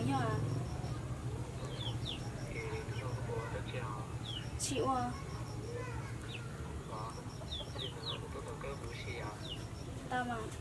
Yog, tsis ua. Tau mas.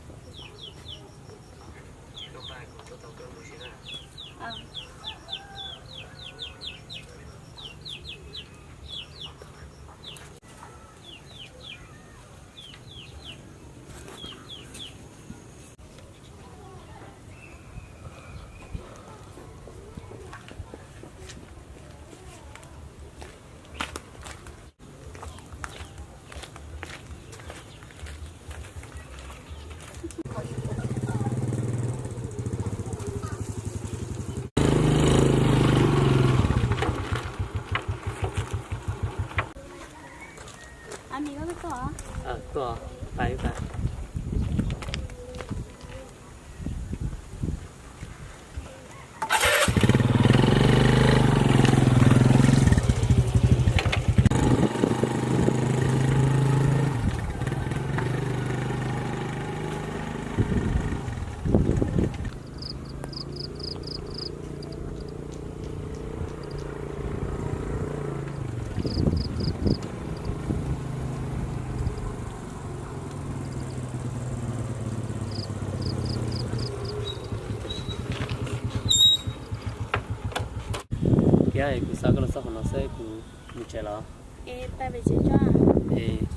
Thiab kuv xa koj los txog qhov no xwb, kuv mus tsev los. Es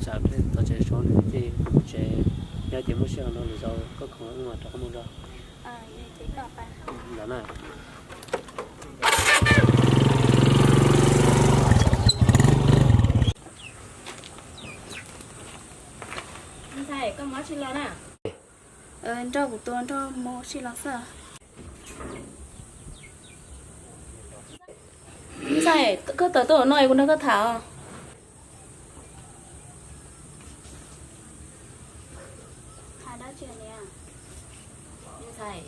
tsam peb txog tsev seb nws ces kuv mus tsev, yog tias muaj sij hawm no lwm zaus koj khoom wb mam rov qab mus dua. Ntawd na. Ntxhais, koj mus ua si los na. Nrog kuv tus nraug mus ua si los xwb. Ntxhais, koj tawm tuaj no es kuv nrog koj tham os. Ntxhais,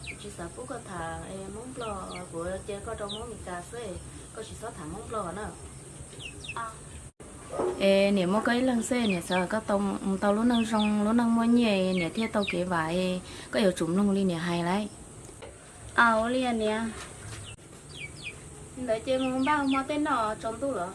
kuv tsis xav pub koj tham Hmoob Nplog, kuv cia koj rau Hmoob Mes Kas xwb, koj tsis txhob tham Hmoob Nplog na. Es niam muaj koj ib leeg xwb, niam xav kom koj tau, tau lub neej zoo, lub neej muaj nyiaj, niam thiaj tau kev vam, koj yuav tsum mloog li niam hais lauj. Ua li niam. Ntawd ces mus npaj hmo tej noj tsaus ntuj lawm.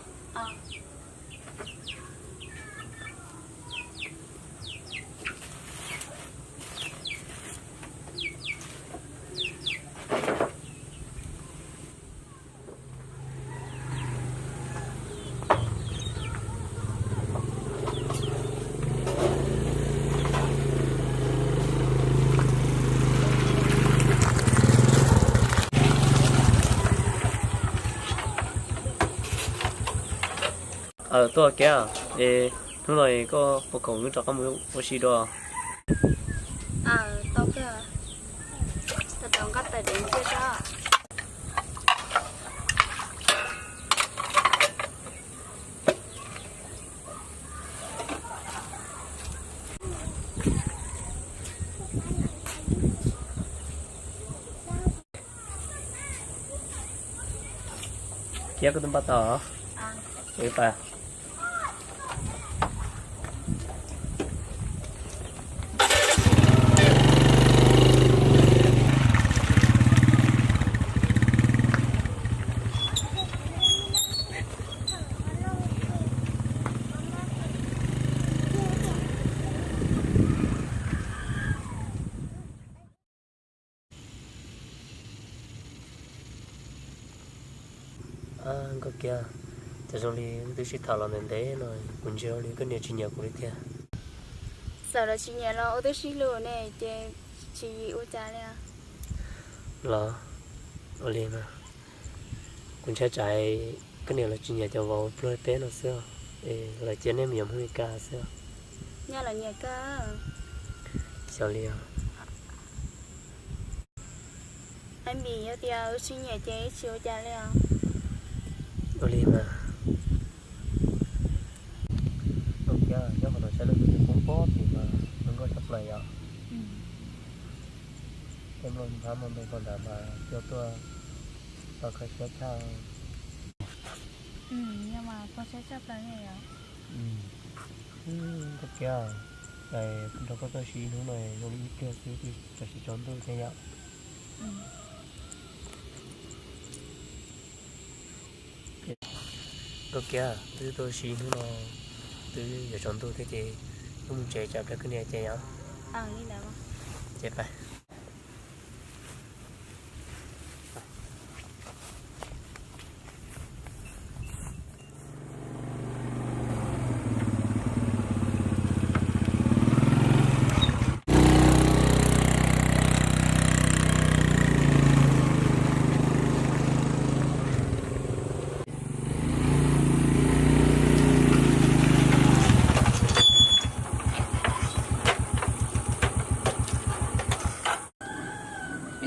Aw, tuaj kiag, es hnub no koj puas khoom wb rov qab mus ua si dua? Aw, tau kawg. Tau tau nqa tais dev ntsia tso. Kiab koj twb npaj tau. Nkauj Kiab, cas zoo li wb twb sib tham los ntev ntev no kuv ntsia ua li koj niam tsis nyiam kuv li tiag. Txawm lawv tsis nyiam los ua twb sib hlub ne ces tsis ua cas li. Los, ua li mas, kuv ntshai tsam koj niam lawv tsis nyiam cov vauv pluag peb no xwb, es lawv cia nej mus yuav Hmoob Mes Kas xwb. Nyob lawv nyiam koj. Xyov li os. Ab Npis, yog tias wb tsis nyiam ces wb tsis ua cas li os. Ua li mas. Nkauj Kiab, nyob qhov no saib lub ntuj poob pob tim mas zoo nkauj tshaj plaws yom. Tej nplooj nthab nplooj ntoo rau nrad mas cuag tuaj tau kho siab tshaj. Nkauj Kiab, es nrog koj tuaj ua si ib hnub no zoo li ib pliag xwb twb txog tsaus ntuj thiab yom. Nkauj Kiab, twb tuaj ua si hnub no twb yuav tsaus ntuj thiab ces wb mus tsev tso, peb mus ua ke ces yom. Ces pais.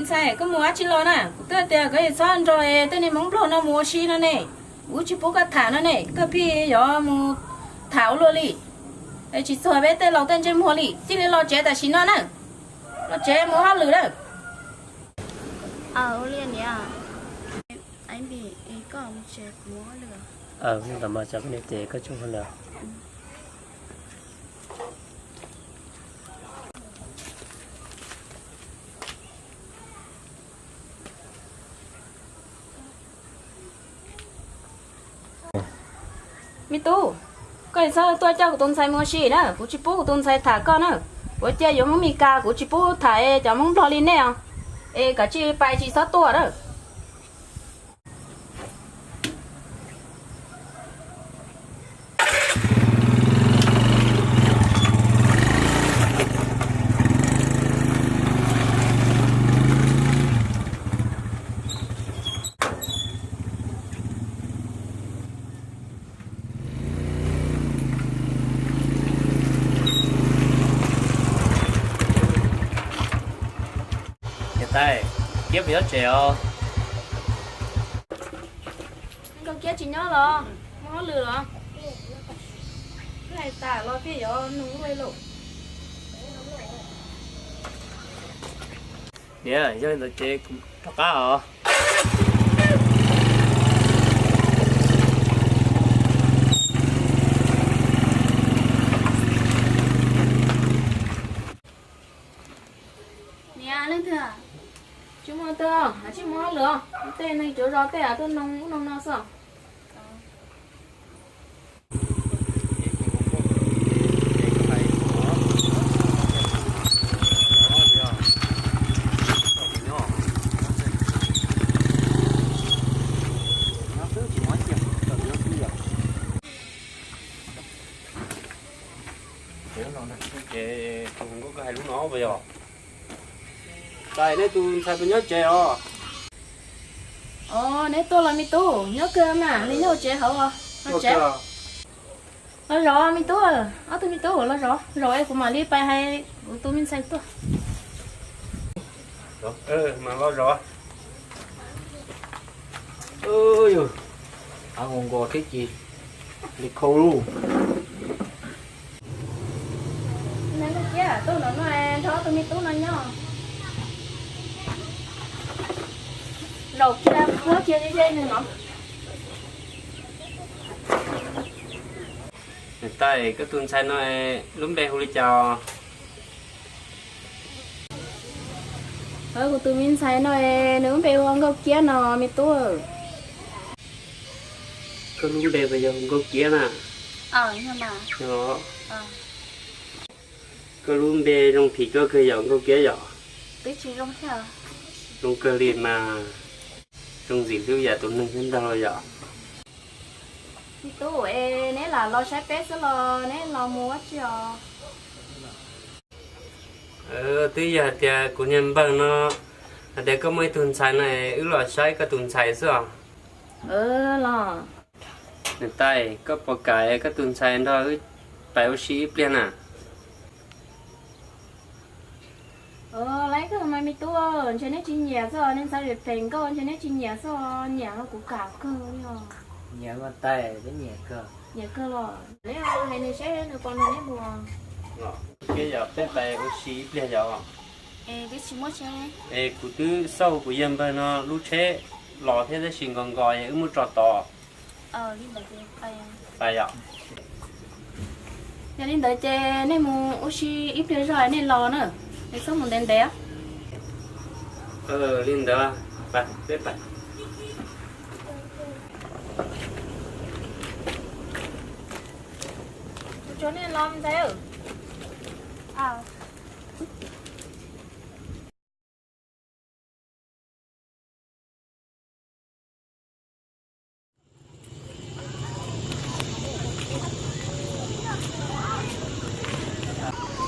Me ntxhais, koj mus dab tsi los na? Kuv twb tias koj txhob nrog tej niag Hmoob Nplog no mus ua si no ne. Kuv tsis pub koj tham no ne, koj pheej yuav mus tham ua luaj li. Es tsis txog peb tej laus tej ntsej muag li, cia li los tsev tam sim no na. Los tsev mus hauj lwm na. Ntawm mas cov poj niam ces koj tsuas hauj lwm. Me tub, koj txhob tuaj coj kuv tus ntxhais mus ua si na, kuv tsis pub kuv tus ntxhais tham koj na. Kuv cia yuav Hmoob Mes Kas, kuv tsis pub tham cov Hmoob Nplog li nej os. Es kav tsij pais tsis txhob tuaj na. Niam tais, Kiab puas nyob tsev os? Nkauj Kiab tsis nyob los? Mus hauj lwm los? Twb hais tas los thiaj yuav nug lauj. Niam, yog li ntawd ces kuv rov qab os. Niam, leej twg? Tsis muaj leej twg, tsis muaj hauj lwm os. Tej neeg cov zos tej tuaj noog ub noog no xwb. Ces tus hluas nkauj koj hais lub no puas yog? Tais, neb tus ntxhais puas nyob tsev os? Os, neb tuaj los me tub, nyob kawg mas, neb nyob tsev hauv los tsev. Los zov me tub, ob tug me tub los zov, zov es kuv mam li pais hais kuv tus me ntxhais tuaj. Mas los zov. Av nkaus nkaus thiab ces li khau lauj. Neb tuaj kiag tuaj no no nrog ob tug me tub no nyob. Zaum kiag qhuab kiag ze ze nws no. Niam tais, koj tus ntxhais no lub npe hu li cas? Kuv tus me ntxhais no nws lub npe hu ua Nkauj Kiab no me tub. Koj lub npe puas yog hu Nkauj Kiab na? Koj lub npe zoo phim koj kawg yom Nkauj Kiab yom? Zoo kawg li mas, zoo ntxim hlub yam tus neeg thiab ntag los yom. Me tub, es neb lam los saib peb xwb los neb los mus ua tsi os? Twb yog hais tias kuv niag npawg no hais tias koj muaj ib tug ntxhais no es wb los saib koj tus ntxhais xwb os. Los. Niam tais, koj puas kam koj tus ntxhais nrog wb pais ua si ib pliag na? Laiv kawg mas me tub, ntshe neb tsis nyiam xwb, neb ntxhais phem phem nkauj ntshe neb tsis nyiam xwb, nyiam los kuv kam kawg li os. Nyiam mas tais, peb nyiam kawg. Nyiam kawg los, neb hais nws seb nws puas nrog neb mus. Thiab yog peb pais ua si ib pliag yom? Es kuv twb xauj kuv yawg npawg no lub tsheb los thiab tab sis nkaus nkaus es wb muab tso tod. Yog li ntawd ces nej mus ua si ib pliag zog nej los na, nej txhob mus ntev ntev. Li ntawd, peb pais. Tsuag nej los ntxhais.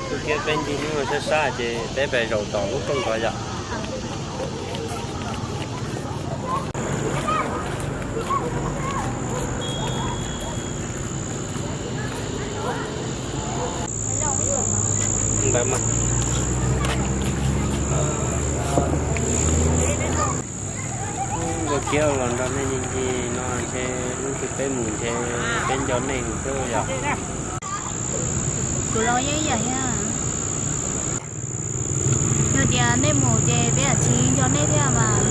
Tus kiag peb ncig hnub no sab sab ces peb pais zaum tom lub rooj ko yom. Ntawd mas. Nkauj Kiab los nrog nej ncig ncig no ntshe lub twg peb mus ntshe peb nco nej xwb yom. Kuv los yeej ib yam thiab. Yog tias nej mus ces peb tsis nco nej thiab mas.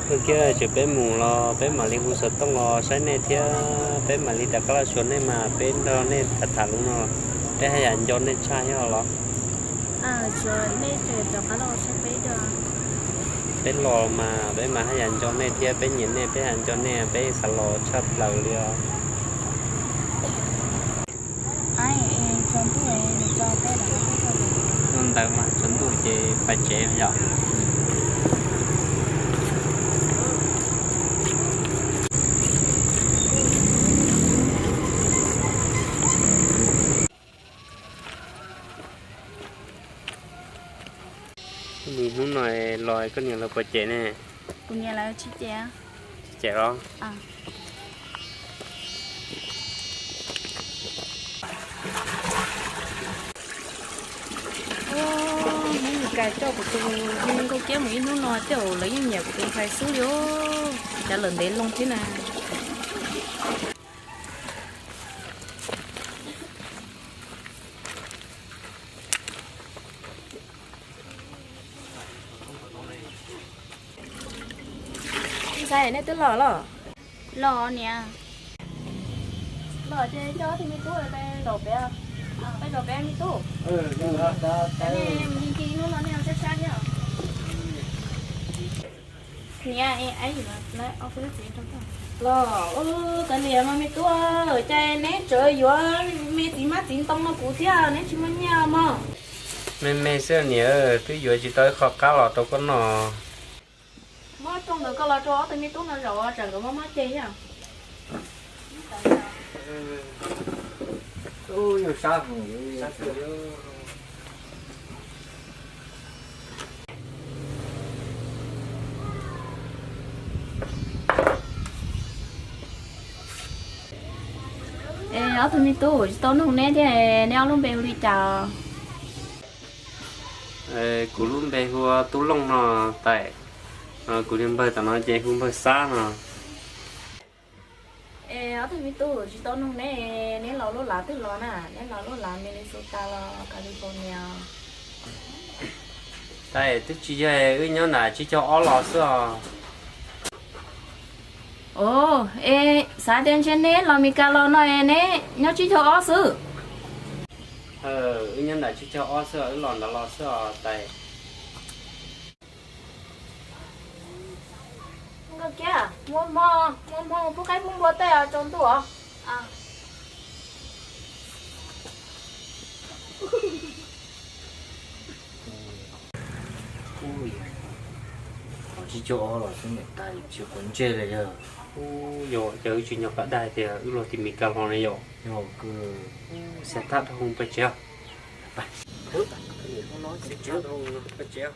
Nkauj Kiab, tseem peb mus los peb mam li hu xov tooj los saib nej thiab peb mam li rov qab los xyuas nej mas peb nrog nej tham tham lus no peb haj yam nco nej tshaj thiab los. Peb los mas peb mas haj yam nco nej thiab peb nyiam nej peb haj yam nco nej peb xav los tshaj plaws li os. Ua ntawd mas tsaus ntuj ces pais tsev yom. Hnub no los koj niam lawv puas cem ne? Kuv niam lawv tsis cem. Tsis cem los? Hnub Mes Kas coj kuv tus Nkauj Kiab mus ib hnub no tej zaum lawv yeej nyiam kuv tus ntxhais xwb li os. Cas lawm ntev loo thiab na. Ntxhais, nej twb los los? Los niam. Los ces coj ob tug me tub pais zaum pem, pais zaum pem me tub. Nej mus ncig ncig hnub no nej sab sab thiab. Niam, los, kav liam mas me tub, cas neb tseem yuav me txiv hmab txiv ntoo no kuv thiab, neb tsis muaj nyiaj mog? Me me xwb niam, twb yuav tsis tau ib qho qab los rau koj noj. Muab rooj ntawm koj los rau ob tug me tub no zaum, tsam nkawd mob mob ceg thiab. Es ob tug me tub, tsis tau nug neb thiab, neb ob lub npe hu li cas? Kuv lub npe hu ua Tub Looj no tais. Kuv niag npawg tom no ces hu npawg Xab no. Es ob tug me tub, tsis tau nug neb, neb los lub lav twg los na? Neb los lub lav Minnesota los California? Tais, twb tsis yog, wb nyob nram tsib caug ob los xwb os. Os, es xav tias ntshe neb los Mes Kas los no es neb nyob tsib caug ob xwb. Wb nyob nram tsib caug ob xwb os, wb los nrad los xwb os tais. Nkauj Kiab, muaj hmo, muaj hmo pub qaib pub npua tej os, tsaus ntuj os. Tsib caug ob los xwb niam tais, tsis quav ntsej li yog. Yog, cas wb tsis nco qab dag tias wb los tim Mes Kas los ne yom. Xav thab dhau pais tsev. Pais tsev.